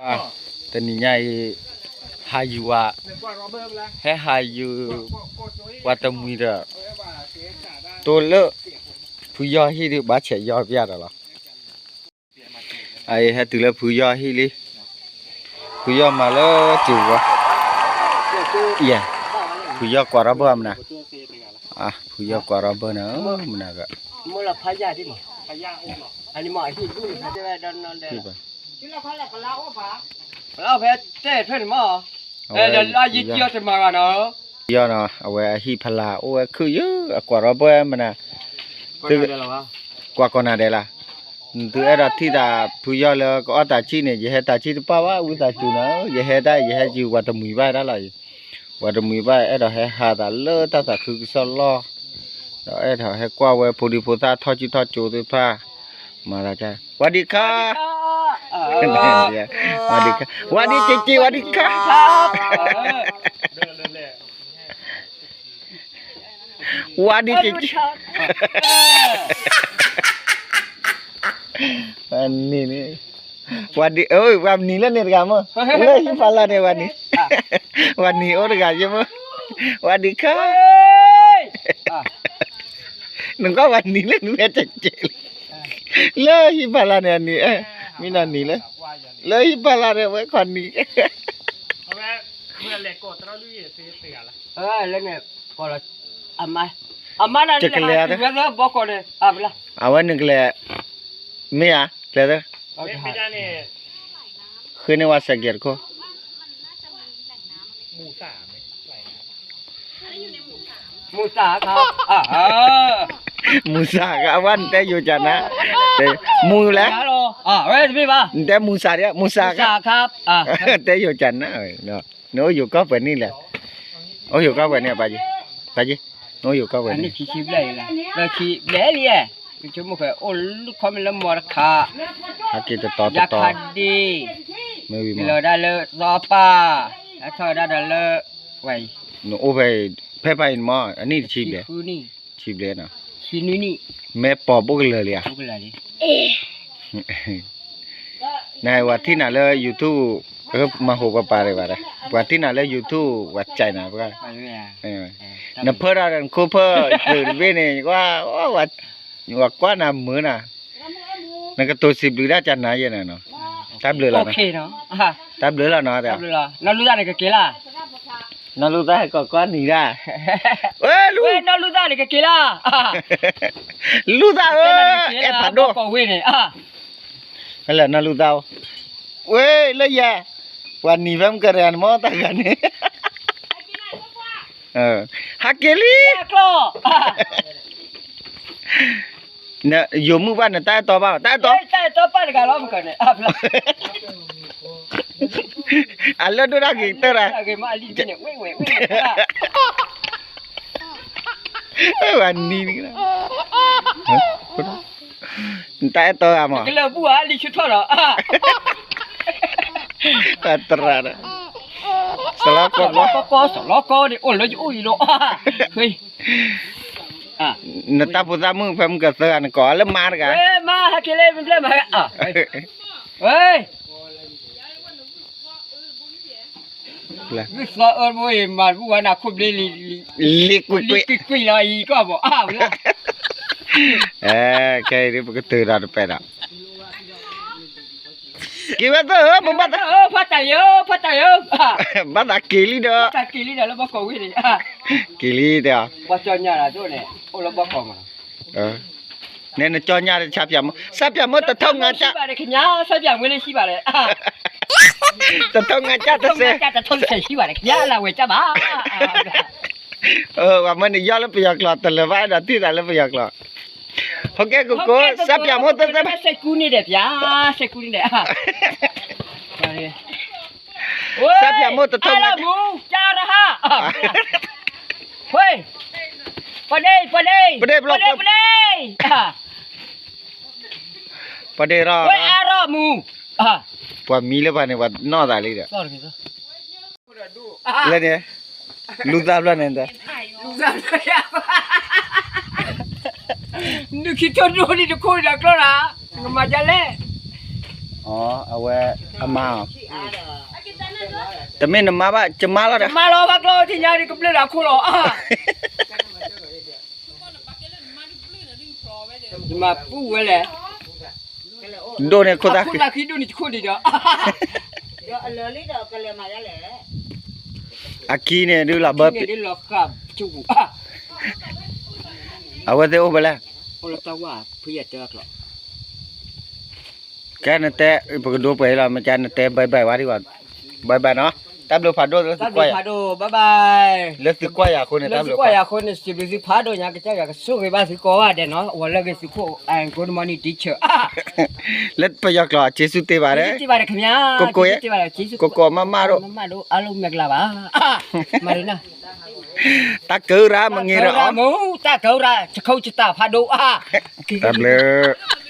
တနံၤညါအံၤ ဟးယုာ်ဝဲ, ဟဲဟးယုာ် ပှၤတမှံၤဒီး တိၢ်လၢ ဖုယီၢ်ဟံၣ်ဒုး ဘၣ်ဆဲးယီၢ်ပျၢ်ဒီးလီၤ. အအံၤဟဲတုၤလၢဖုယီၢ်ဟံၣ်လံ, ဖုယီၢ်မၤလၢစံာ်ဝါ, ယဲ, ဖုယီၢ်ကွၢ်ထီၣ်ဘၢမနုၤ, ဖုယီၢ်ကွၢ်ထီၣ်ဘၢနၤမနုၤဂၤ ဖဲတဲထွဲန့ၣ်မး, အဝဲယံာ်ကီတမၤဂၤနီၤ, ယီၢ်နီၤ အဝဲအဟံၣ်ဖးလၢ်အိၣ်ဝဲခုၣ်ယုၢ် အကွၢ်ထီၣ်ဘၢမနုၤ, သု ကွၢ်ကီးနၤဒဲးလၢ်, သုအဲၣ်ဒိးထံၣ်သးဖုယီၢ်လၢကအီၣ်တၢ်ဆံၣ်န့ၣ် ယဟဲတၢ်ဆံၣ်တပၢ်ဘၣ် ဝံသးစူၤနီၤ, ယဟဲတၢ် ယဟဲယုာ်ပှၤတမှံၤဘၣ်တၢ်လီၤအံၤ, ပှၤတမှံၤဘၣ်အဲၣ်ဒိးဟဲဟးသးလၢတၢ်သးခုကစီၣ်လီၢ်, ဒီးအဲၣ်ဒိးဟဲကွၢ်ဝဲဖိဒံဖိသၣ်ထီၣ်ကၠူထီၣ်ကၠိသ့ၣ်တဖၣ်, မၤသးက, ဝၤဒံခါ, ဝၤဒံခါ, ဝၤဒံက့က့ ဝၤဒံခါ, ဝၤဒံက့က့, ဝၤနံၤန့ၣ်, ဝၤဒံ, ဝၤနံၤလၢန့ၣ်တဂၤမ့ၢ်, လၢဟံၣ်ဖးလၢ်န့ၣ် ဝၤနံၤ, ဝၤနံၤအိၣ်တဂၤယမ့ၢ်, ဝၤဒံခါ, နကွၢ်ဝၤနံၤလၢနမဲာ်တဲကဲလံ, လၢဟံၣ်ဖးလၢ်န့ၣ်အနံၤ, မ့ၢ်နီၤနံၤလၢ, လၢဟံၣ်ဖးလၢ်န့ၣ် ဝဲခီနံၤ လၢန့ၣ်, ကလဲၤ, အဝဲန့ၣ်ကလဲၤ, မ့ၢ်ဧါ, လဲၤ, ဃ့န့ၢ်ဝဲစဲးကဲးတခိၣ်, မူစးခါ, မူစးခါ အဝဲနတဲယိၤကနၤ, မူလဲၣ်, နတဲမူစးဒ်, မူစးခါ, တဲယိၤကနၤ, နအိၣ်ယိၤကီၢ်ပှဲၤနံၣ်လဲၣ်, အိၣ်ယိၤကီၢ်ပှဲၤနံၣ်, ပာ်ယ့, နအိၣ်ယိၤကီၢ်ပှဲၤနံၣ်, ဘျဲၣ်လံ, ယဆိကမိၣ်ဃဲအိၣ်လၢခီမ့ၢ်လၢမီတခါ, ဟဲက့ၤတတီၤတတီၤ, မ့ၢ်ဝံၤမီၤ, လီၤဒၣ်လၢသီပၢ်, ဟဲထီၣ်ဝဲဒၣ်ဒီးလၢ, နအိၣ်ဖဲ, ဖဲဖဲအံၤမီၤ အနံၣ်တဆံဘျဲၣ်, ဆံဘျဲၣ်နီၤ, မ့ၢ်ပိာ်ဘိၣ်ကလၢာ်လံဧါ နဝၤထံၣ်နၤလၢ YouTube, မၤဟူးပပာ်ဒံးဘၣ်ဒီး ပှၤထံၣ်နၤလၢ YouTube ပှၤကနၤ, နဖၢဒီးနခိၣ်ဖၢသုးတဘ့ၣ်န့ၣ်, ဝၤကွၢ်နၤမုာ်နၤ, နကတိၤစံးဘျုးဒၣ်ကနၤယဲၢ်နၤနီၤ, တၢ်ဘျုးလီၤ, တၢ်ဘျုးလီၤနီၤ, နီၢ်လူသၣ်န့ၣ်ကက့ၤလၢ် နီၢ်လူသၣ်ဟဲကိးကွၢ်နံၤဒၣ်, ဝဲနီၢ်လူသၣ်န့ၣ်ကက့ၤလၢ်, လူသၣ်ဧၢ, အဲၣ်ဖးဒိၣ်, ကဝ့ၢ်န့ၣ်, လၢနီၢ်လူသၣ်, ဝဲလၢယဲ, ပှၤနံၤဖဲမုၢ်ကရၢန့ၣ်မ့ၢ်တၢ်ဂၤန့ၣ်, ဟးက့ၤလံ, ယိၤမုၣ်ဘၣ်န့ၣ် တၢ်အဲၣ်တီဘၣ်, တၢ်အဲၣ်တီ, တၢ်အဲၣ်တီပၢ်တဂၤလီၤမ့ၢ်ကန့ၣ်, အလၢဒိၣ်တၢ်ဂ့ၤကတၢၢ်ရၣ်, ဝဲနံၤ, နတၢ်အဲၣ်တီဧါမး, ကလၢာ်ဘူၣ်ဧါလံဆူထီၣ်လီၤ, သရၣ်ဒီး, စီၤလီကီကီ, စီၤလီကီန့ၣ် အိၣ်လၢယအိၣ်အံၤလီၤ, နတၢ်ဖိသၣ်မုၣ်ဖဲမုၢ်ကသၢဂၤ နကိးလၢမါတဂၤ, မါဟဲက့ၤလၢမ့ၢ်ဘျဲၣ်မါ, ဝဲ ဂုၢ်သီအၢတဘိအံၤ မၤတဘူၣ်ဝဲနၤခိၣ်ဘျ့လံ, လံကွံာ်ကွံာ်လံကွံာ်လီၤအံၤကီၢ်ဘိးအါဝဲ, ခဲအံၤပကတုၤဒီးတပဲဒီး, က့ၤဝဲသၢၣ်ဧၢ, ပဘၣ်သး, ဖးတၢ်ယၢ, ဖးတၢ်ယၢ, ဘၣ်သးက့ၤလံဒီး, က့ၤလံဒီးလၢဘီကီၢ်ဝ့ၢ်န့ၣ်, က့ၤလံဒီး, ပှၤကၠီညါဒီးန့ၣ် အိၣ်လၢဘီကီၢ်မး နဲနကၠီညါတဆၢပၠးမိၢ်, ဆၢပၠးမိၢ်တထိၣ်ငါကၢ်, ဆၢပၠးဝဲလၢဆံးဘၣ်ဒီး, တထိၣ်ငါကၢ်တစဲး, တထိၣ်တစဲးဆံးဘၣ်ဒီး ကၠါလၢဝဲကၢ်ဘၣ်, ပှၤမၢနယီၢ်လၢပယီၤကျိာ် တလၢၤဘၣ်အဲၣ်ဒိးထံၣ်သးလၢပယီၤကျိာ်, ဟိကဲကကိး, ဆၢပၠးမိၢ်တသ့ဘၣ်, စဲကူန့ၣ်ဒီးပၠး, စဲကူန့ၣ်ဒီး, ဆၢပၠးမိၢ်တထိၣ်ငါကၢ်, ကၢ်ရဟၢ, ဝဲ, ပဒ့, ပဒ့, ပဒ့, ပဒ့, ပဒ့, ပဒ့ရၢ, ဝဲအါရၢမူ, ပှၤမံလၢပှၤန့ၣ် ပှၤနီၢ်သးလံဒီး, လၢန့ၣ်, လူသၣ်ဖျၢၣ်န့ၣ်, နုၢ်ခံထိၣ်ဒိၣ်န့ၣ်တခိၣ်ဒီးကျီၢ်နၤ, နကမၤဒ်လဲၣ် အဝဲ အမါအီၤ, တမ့ၢ်နမါဘၣ် ယမါလီၤဒီး, မါလီၤဘၣ်ကျီၢ်ထံညါဒီးကဘျၢလၢအခိၣ်လီၤ. ယမၤပူၣ်ဝဲလဲၣ်, ဒိၣ်န့ၣ်ခိၣ်သၣ်ဃံ, ခိၣ်သၣ်ဃံဒိၣ်န့ၣ်ခိၣ်ဒံးဒီး, အခံန့ၣ်ဒုးလီၤဘၢ, အဝဲသ့ၣ်အိၣ်ဖဲလဲၣ်, ကဲနတဲ ပကဒိပှဲၤလီၤ မ့ၢ်ကဲနတဲ bye bye ဝဲဒံးဘၣ်, bye bye နီၤ, တၢ်ဘျုးဖးဒိၣ်လၢသုကွၢ်ယၤ, bye bye, လၢသုကွၢ်ယၤအဃိန့ၣ် တၢ်ဘျုးဖးဒိၣ်, လၢသုကွၢ်ယၤအဃိန့ၣ် စံးဘျုးသုဖးဒိၣ်ညါ ကစၢ်ယွၤကဆိၣ်ဂ့ၤဘၣ်သုကိးဂၤဒဲးနီၤ, ဝဲလၢဂ့ၤသုခိၣ် good morning teacher, လၢပယီၤကျိာ် ကျေးဇူးတင်ပါတယ်, ကိးကိး, ကိးကိးမးမးဒိၣ်, အါလုံးမင်္ဂလာပါ, မၤရနၤ, တၢ်ကရၢမ့ၢ်ဂ့ၤဒီး, တၢ်ကရၢ ယခိၣ်ယသးဖးဒိၣ်, တၢ်ဘျုး